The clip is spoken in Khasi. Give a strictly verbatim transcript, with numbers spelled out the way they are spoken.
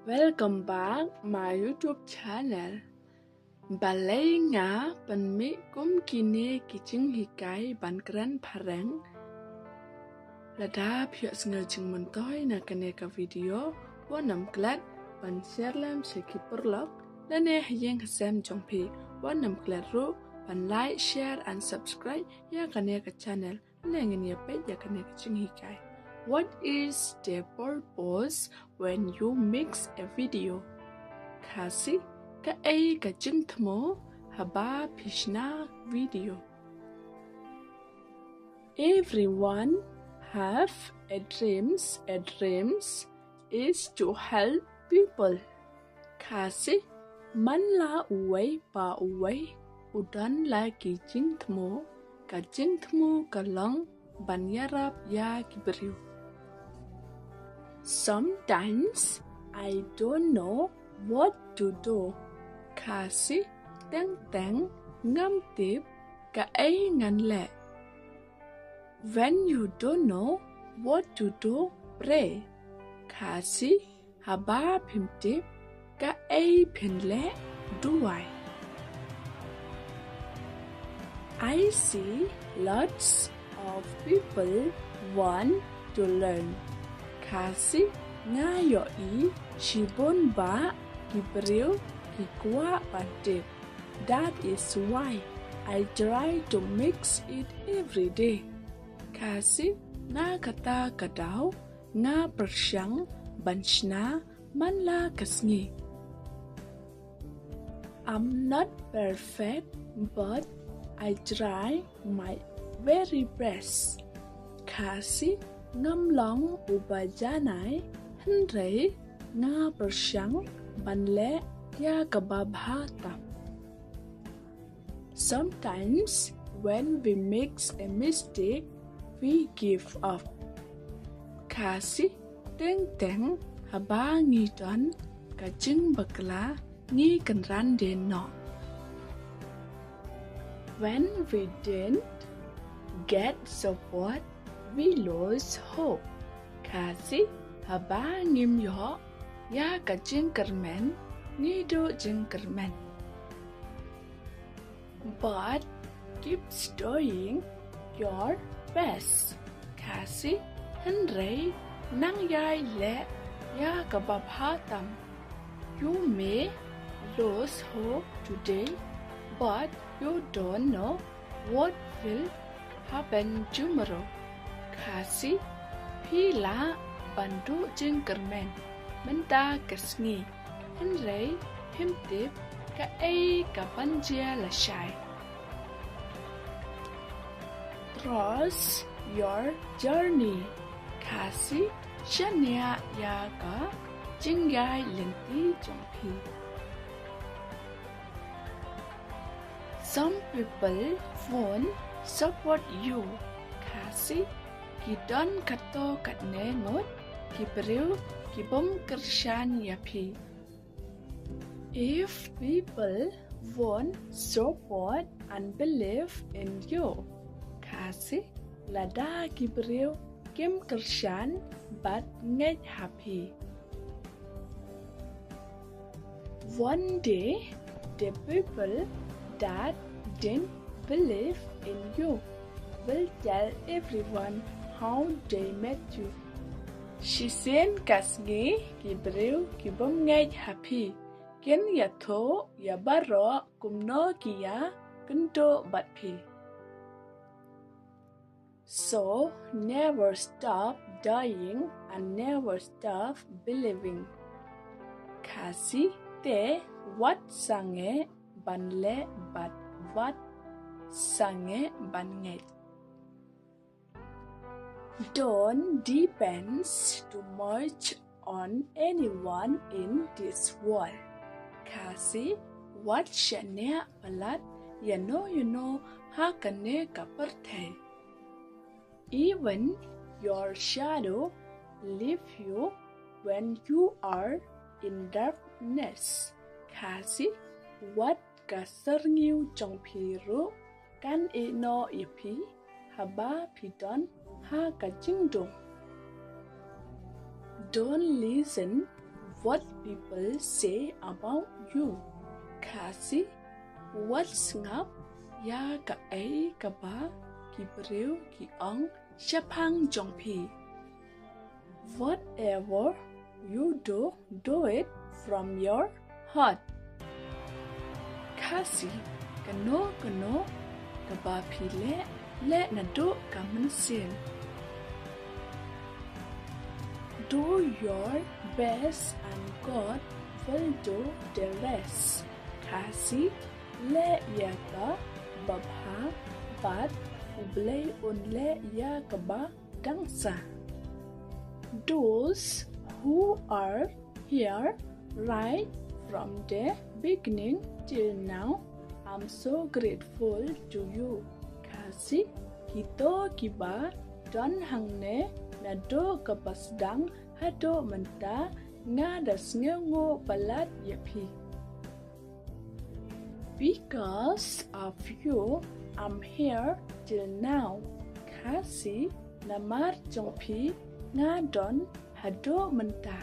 Welcome back my YouTube channel. Balei nga pynmih kum kine ki jinghikai ban kren phareng? Lada phi ïohsngew jingmyntoi na kane ka video, wat nym klet ban share lem sha ki paralok lane ha ïing ha sem jong phi. Wat nym klet ruh ban like, share and subscribe ïa kane ka channel. Lane ngin ïa peit ïa kane ka jinghikai. What is the purpose when you mix a video? Khasi, kaei ka jingthmu haba phi shna video? Everyone have a dreams. A dreams is to help people. Khasi, man la uwei pa uwei u don la ki jingthmu, ka jingthmu ka long ban ïarap ïa ki briew. Sometimes I don't know what to do. Khasi, teng teng ngam tip kaei ngan leh. When you don't know what to do, pray. Khasi, haba phim tip kaei phin leh, duwai. I see lots of people want to learn. Khasi, nga ïohi shibun bah ki briew ki kwah ban tip. That is why I try to mix it every day. Khasi, na kata ka daw nga pyrshang ban shna man la ka sngi. I'm not perfect, but I try my very best. Khasi, ngam long uba janai, hynrei nga pyrshang ban leh ïa kaba bha tam. Sometimes when we makes a mistake, we give up. Khasi, teng teng haba ngi don ka jingbakla ngi kynran dien noh. When we didn't get support, we lose hope. Khasi, haba ngim ïoh ïa ka jingkyrmen, ngi duh jingkyrmen. But keeps doing your best. Khasi, hynrei nang ïai leh ïa kaba bha tam. You may lose hope today, but you don't know what will happen tomorrow. Khasi, phi lah ban duh jingkyrmen mynta ka sngi, hynrei phim tip kaei kaban jia lashai. Trust your journey. Khasi, shaniah ïa ka jingïai lynti jong phi. Some people won't support you. Khasi, ki don katto katne ngut ki briew ki bym kyrshan ïa phi. If people won't support and believe in you. Khasi, lada ki briew kim kyrshan bad ngeit ha phi. One day, the people that didn't believe in you will tell everyone how they met you. Shisien ka sngi ki briew ki bym ngeit ha phi kin ïathuh ïa baroh kumno ki ïakynduh bad phi. So never stop doing and never stop believing. Khasi, te wat sangeh ban leh bad wat sangeh ban ngeit. Don't depends too much on anyone in this world. Khasi, wat shaniah palat ïano ïano ha kane ka pyrthei. Even your shadow leave you when you are in darkness. Khasi, wat ka syrngiew jong phi ruh kan ïehnoh ïa phi haba phi don ha ka jingdum. Don't listen what people say about you. Khasi, wat sngap ïa kaei kaba ki briew ki ong shaphang jong phi. Whatever you do, do it from your heart. Khasi, kano kano kaba phi leh, leh naduh ka mynsiem. Do your best and God will do the rest. Khasi, leh ïa kaba bha bad U Blei un leh ïa kaba dang sah. Those who are here right from the beginning till now, I'm so grateful to you. Khasi, kito kiba don hangne naduh kaba sdang haduh mynta, nga da sngewnguh palat ïa phi. Because of you, I'm here till now. Khasi, namar jong phi nga don haduh mynta.